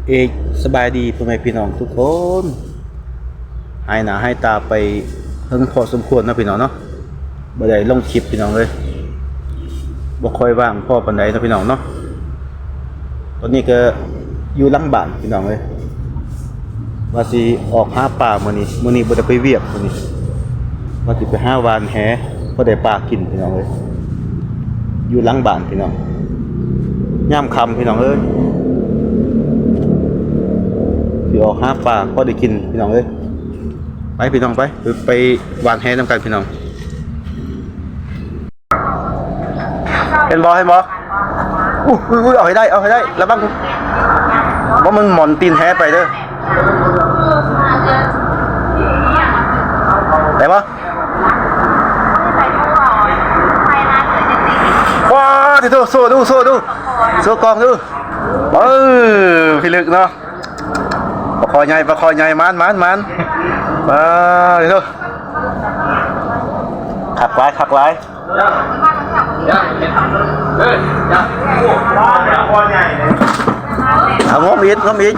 ເອກ ສະບາຍດີພໍ່ແມ່ພີ່ນ້ອງທຸກຄົນ. ຫາຍໜ້າຫາຍຕາໄປເຖິງພໍສົມຄວນເນາະພີ່ນ້ອງເນາະ, ບໍ່ໄດ້ລົງຄລິບພີ່ນ້ອງເອີຍ, ບໍ່ຄ່ອຍວ່າງພໍປານໃດເນາະພີ່ນ້ອງເນາະ. ຕອນນີ້ກໍຢູ່ຫຼັງບ້ານພີ່ນ້ອງເອີຍ, ວ່າຊິອອກຫາປາມື້ນີ້, ມື້ນີ້ບໍ່ໄດ້ໄປວຽກມື້ນີ້, ວ່າຊິໄປຫາຫວ່ານແຫ ພໍໄດ້ປາກິນພີ່ນ້ອງເອີຍ. ຢູ່ຫຼັງບ້ານພີ່ນ້ອງ, ຍາມຄ່ຳພີ່ນ້ອງເອີຍ, ຊິອອກຫາປາພໍໄດ້ກິນພີ່ນ້ອງເອີຍ. ໄປພີ່ນ້ອງໄປ, ໄປ ໄປຫວ່ານແຫນຳກັນພີ່ນ້ອງ. ເຫັນບໍ່ ເຫັນບໍ່? ອຸ້ຍ ອຸ້ຍ ອຸ້ຍ ເອົາໃຫ້ໄດ້ ເອົາໃຫ້ໄດ້ ລະວັງ ວ່າມັນໝອນຕີນແຫໄປເດີ. ໄດ້ບໍ່? ວ້າ ຕິໂທ ໂຊດູ ໂຊດູ ໂຊກ້ອງດູ. ເອີ ພິລຶກເນາະ, ປາຄໍໃຫຍ່ ປາຄໍໃຫຍ່ ໝານ ໝານ ໝານ. ວ້າ ຕິໂທ ຄັກຫຼາຍ ຄັກຫຼາຍ. ເອົາ ງົມອີກ ງົມອີກ,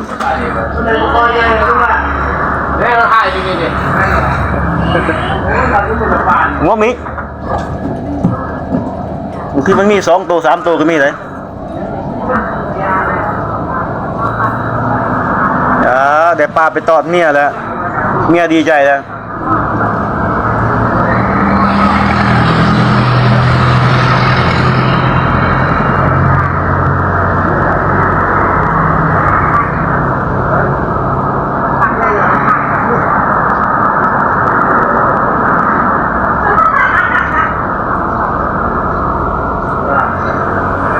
ງົມອີກ. ບາງທີມັນມີສອງໂຕ ສາມໂຕກໍມີເດ້. ອ່າ ໄດ້ປາໄປຕອນເມຍແລ້ວ, ເມຍດີໃຈແລ້ວ.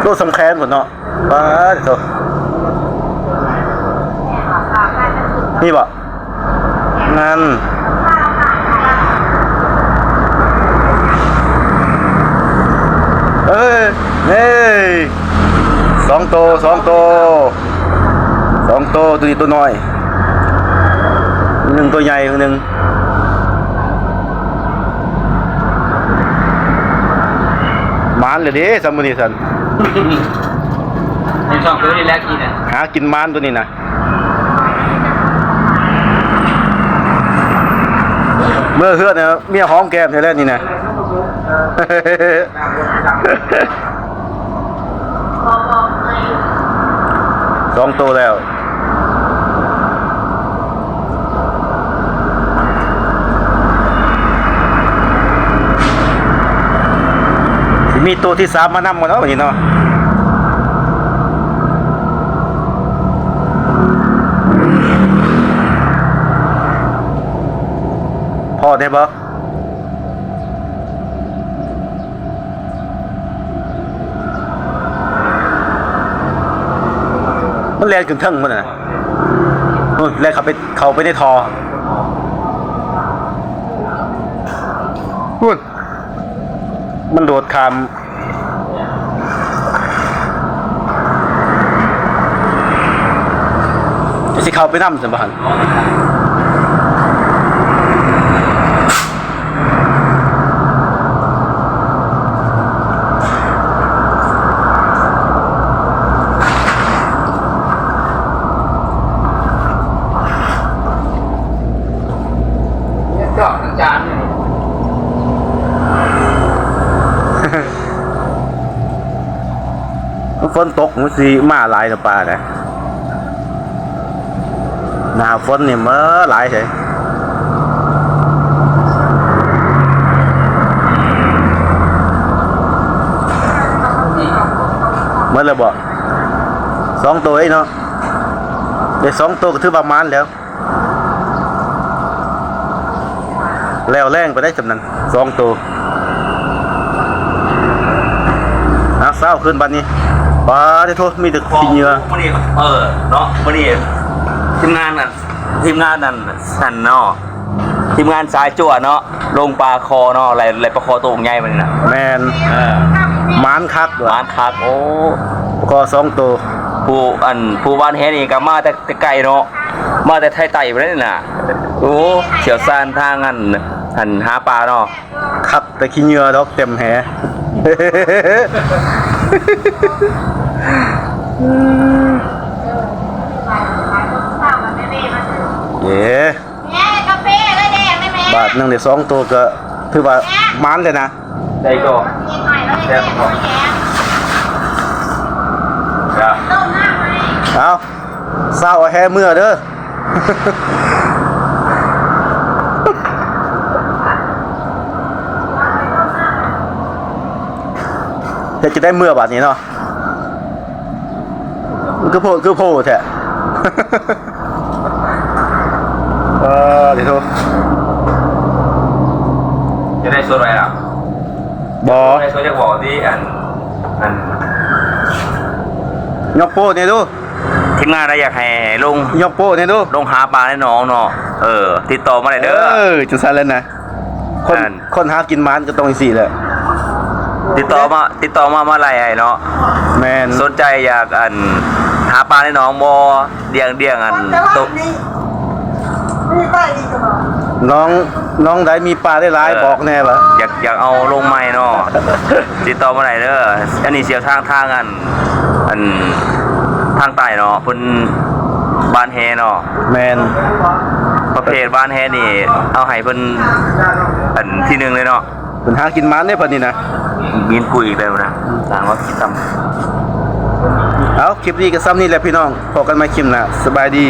ໂຕສ່ຳແຂນພຸ້ນເນາະ. ປາດໂທ ນີ້ບໍ່? ນັ້ນ ເອີ ເອີ ສອງໂຕ ສອງໂຕ ສອງໂຕ, ໂຕນີ້ໂຕນ້ອຍໜຶ່ງ ໂຕໃຫຍ່ໜຶ່ງ. ໝານແລ້ວເດ້ ຊຳມື້ນີ້ຊັ້ນ. ໃນຊ່ອງໂຕນີ້ແຫຼະກິນນະ ຫາກິນໝານໂຕນີ້ນະ. ເມືອເຮືອນນະ ເມຍຫອມແກ້ມແທ້ແລ້ວນີ້ນະ. ສອງໂຕແລ້ວ. ຊິມີໂຕທີສາມມານຳບໍ່ເນາະ ບາດນີ້ເນາະ. ພໍໄດ້ບໍ່? ມັນແລ່ນຂຶ້ນເທິງພຸ້ນນະ. ໂອ້ຍ ແລ່ນເຂົ້າໄປ ເຂົ້າໄປໃນທໍ່ພຸ້ນ. ມັນໂດດຂ້າມ. ຊິເຂົ້າໄປນຳຊັ້ນບໍ່ຫັ້ນ? ດອກອາຈານນີ້ ມັນຝົນຕົກ ມັນຊິມາຫຼາຍເນາະ ປານະ. ໜ້າຝົນນີ້ ເອີ ຫຼາຍເດ. ໝົດແລ້ວບໍ່? ສອງໂຕເອງເນາະ, ໄດ້ສອງໂຕກໍຖືວ່າໝານແລ້ວ. ແລ້ວແລງໄປໄດ້ສ່ຳນັ້ນ ສອງໂຕ. ອ່ະ ເຊົ້າຂຶ້ນບັດນີ້. ປາດໂທ ມີແຕ່ຂີ້ເຫຍື້ອ. ມື້ນີ້ ເອີ ເນາະ ມື້ນີ້ທີມງານນັ້ນ ທີມງານນັ້ນ ນັ້ນເນາະ ທີມງານສາຍຈົວເນາະ ລົງປາຄໍເນາະ ໄລ່ ໄລ່ປາຄໍໂຕໃຫຍ່ມານີ້ນະ. ແມ່ນ ເອີ ໝານຄັກ ໝານຄັກ. ໂອ້ ປາຄໍສອງໂຕ. ຜູ້ ອັນ ຜູ້ຫວ່ານແຫນີ້ກໍມາແຕ່ ແຕ່ໄກເນາະ ມາແຕ່ໄທໃຕ້ພຸ້ນນະ. ໂອ້ ຊ່ຽວຊານທາງ ອັນ ອັນ ຫາປາເນາະ. ຄັກແຕ່ຂີ້ເຫຍື້ອດອກເຕັມແຫ. ໜຶ່ງໄດ້ສອງໂຕກໍຖືວ່າໝານແລ້ວນະ. ໄດ້ກໍແຊບເນາະ. ເອົາ ຊາວເອົາແຮ່ເມືອເດີ. ເຮັດຈັ່ງໃດເມືອບາດນີ້ເນາະ? ຄືໂພດຄືໂພແທ້. ເອີ ເດໂທ ຈະໄດ້ຊົດໄວ້ລະ? ບໍ່ ໄດ້ຊົດ ຢາກບອກທີ່ອັນ ອັນ ຍົກໂປ້ແດ່ດູ. ທີມງານນະ ຢາກໃຫ້ລົງ ຍົກໂປ້ແດ່ດູ ລົງຫາປາໃນໜອງເນາະ. ເອີ ຕິດຕໍ່ມາໄດ້ເດີ. ເອີ ຈັ່ງຊັ້ນແຫຼະນະ. ຄົນ ອັນ ຄົນຫາກິນໝານກໍຕ້ອງຈັ່ງຊີ້ແຫຼະ. ຕິດຕໍ່ມາ ຕິດຕໍ່ມາ ມາໄລ່ອ້າຍເນາະ. ແມ່ນ. ສົນໃຈຢາກ ອັນ ຫາປາໃນໜອງບໍ່? ລ້ຽງ ລ້ຽງ ອັນ ໂຕ ໜອງ ໜອງໃດມີປາຫຼາຍໆ ເອີ ບອກແດ່ວ່າ ຢາກ ຢາກເອົາລົງໃໝ່ເນາະ. ຕິດຕໍ່ມາໄດ້ເດີ. ອັນນີ້ສຽວທາງ ທາງ ອັນ ອັນ ທາງໃຕ້ເນາະ ເພິ່ນຫວ່ານແຫເນາະ. ແມ່ນ. ປະເພດຫວ່ານແຫນີ້ ເອົາໃຫ້ເພິ່ນ ອັນ ທີໜຶ່ງເລີຍເນາະ. ເພິ່ນຫາກິນໝານເດ້ບັດນີ້ນະ. ມີນກຸຍອີກແລ້ວນະ ຕ່າງວ່າກິນຕຳ. ເອົາ ຄລິບນີ້ກໍສ່ຳນີ້ແຫຼະພີ່ນ້ອງ ພໍ້ກັນໃໝ່ຄລິບໜ້າ. ສະບາຍດີ.